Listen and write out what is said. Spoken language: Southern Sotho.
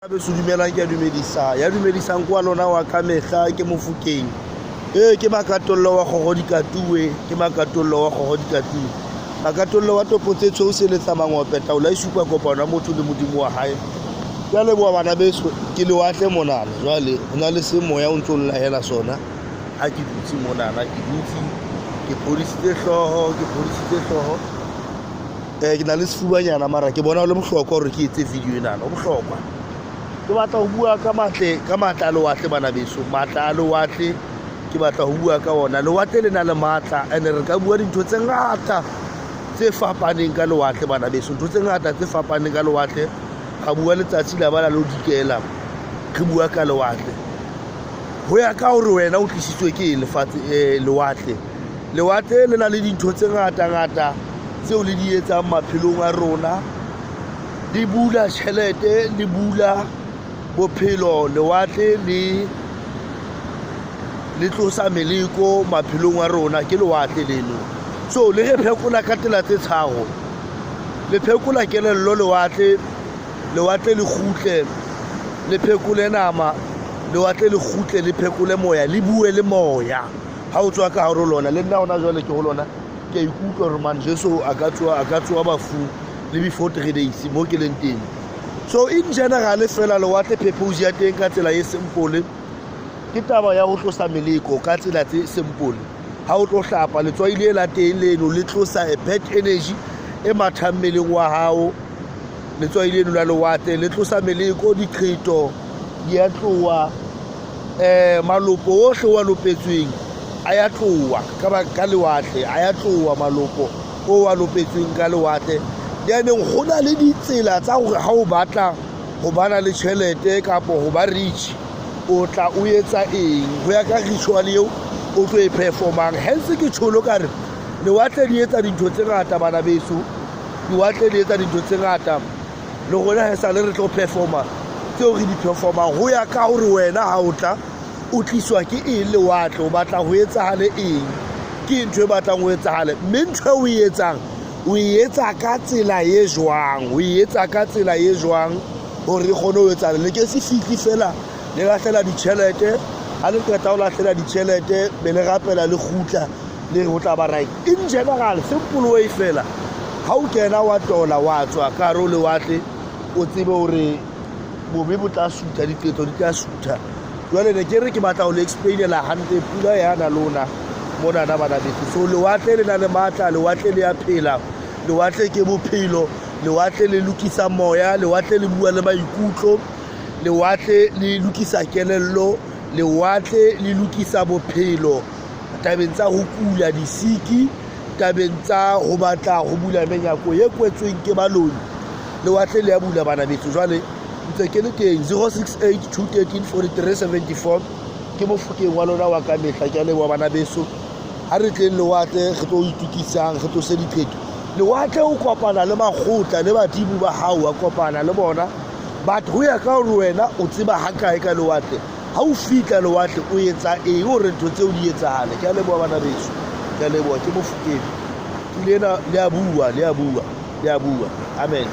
Beso dumelang, ke a dumedisa. Ya dumedisang kwa lona wa ka mehla ke Mofokeng. Ee, ke Makatollo wa kgogo dikatuwe, ke Makatollo wa kgogo dikatuwe. Makatollo wa topo tse tshweu seletsa mangope taolo e supa kopano ya motho le modimo wa hae. Ke a leboha bana beso, ke lewatle monana. Jwale ho na le se moya o ntso nlahela sona ha ke dutse monana, ke dutse ke phodisitse hlooho, ke phodisitse hlooho. Ke na le sefubanyana mara ke bona ho le bohlokwa hore ke etse video enana, ho bohlokwa. Ke batla ho bua ka matle, ka matla a lewatle bana beso, matla a lewatle ke batla ho bua ka ona. Lewatle le na le matla and re ka bua dintho tse ngata tse fapaneng ka lewatle bana beso, ntho tse ngata tse fapaneng ka lewatle. Ra bua letsatsi la ba la lo dikela re bua ka lewatle. Ho ya ka hore wena o tlisitswe ke eng lefatshe, lewatle. Lewatle le na le dintho tse ngata ngata tseo le di etsang maphelong a rona. Le bula tjhelete, le bula bophelo, lewatle le le tlosa meleko maphelong a rona, ke lewatle leno. So le re phekola ka tsela tse tharo. Le phekola kelello lewatle, lewatle le kgutle le phekole nama, lewatle le kgutle le phekole moya, le bue le moya. Ha o tswa ka hare ho lona, le nna hona jwale ke ho lona, ke a ikutlwa hore man Jesu a ka tsoha, a ka tsoha bafung le before 3 days mo ke leng teng. So in general fela lewatle purpose ya teng ka tsela e simple ke taba ya ho tlosa meleko ka tsela tse simple. Ha o tlo hlapa letswai le la teng leno le tlosa a bad energy e mathang mmeleng wa hao. Letswai leno la lewatle le tlosa meleko, diqheto di a tloha, malopo ohle o a lopetsweng a ya tloha ka lewatle, a ya tloha malopo o a lopetsweng ka lewatle. Jaanong go na le ditsela tsa gore ha o batla go bana le tšhelete kapo go ba rich, o tla o etsa eng go ya ka ritual eo o tlo e performang. Hence ke tjholo ka re lewatle di etsa dintho tse ngata bana beso, lewatle di etsa dintho tse ngata. Le rona ha esale re tlo performa tseo re di performang ho ya ka hore wena ha o tla o tliswa ke eng lewatle, o batla ho etsahale eng, ke ntho e batlang ho etsahale, mme ntho e o e etsang o e etsa ka tsela e jwang, o e etsa ka tsela e jwang hore e kgone ho etsahala. Le ke se fihle fela le lahlela ditjhelete, ha le qeta ho lahlela ditjhelete be le rapela le kgutla le re ho tla ba right. In general, simple way fela, ha o kena wa tola wa tswa ka hare ho lewatle, o tsebe hore bobe bo tla sutha, diqetho di tla sutha. Jwale ne ke re ke batla ho le explainela hantle pula yana lona monana bana beso. So lewatle le na le matla, lewatle le ya phela, lewatle ke bophelo, lewatle le lokisa moya, lewatle le bua le maikutlo, lewatle le lokisa kelello, lewatle le lokisa bophelo tabeng tsa ho kula disiki, tabeng tsa ho batla ho bula menyako e kwetsweng ke baloi, lewatle le ya bula bana beso. Jwale ntse ke le teng 068 213 43 74, ke Mofokeng wa lona wa ka mehla. Ke a leboha bana beso. Ha re tleng lewatle re tlo itukisang, re tlose diqeto. Lewatle o kopana le makgotla le badimo ba hao, wa kopana le bona, but ho ya ka hore wena o tseba ha kae ka lewatle. Ha o fihla lewatle o etsa eng hore ntho tseo di etsahale. Ke a leboha bana beso, ke a leboha. Ke Mofokeng, pula ena le a bua, le a bua, le a bua. Amen.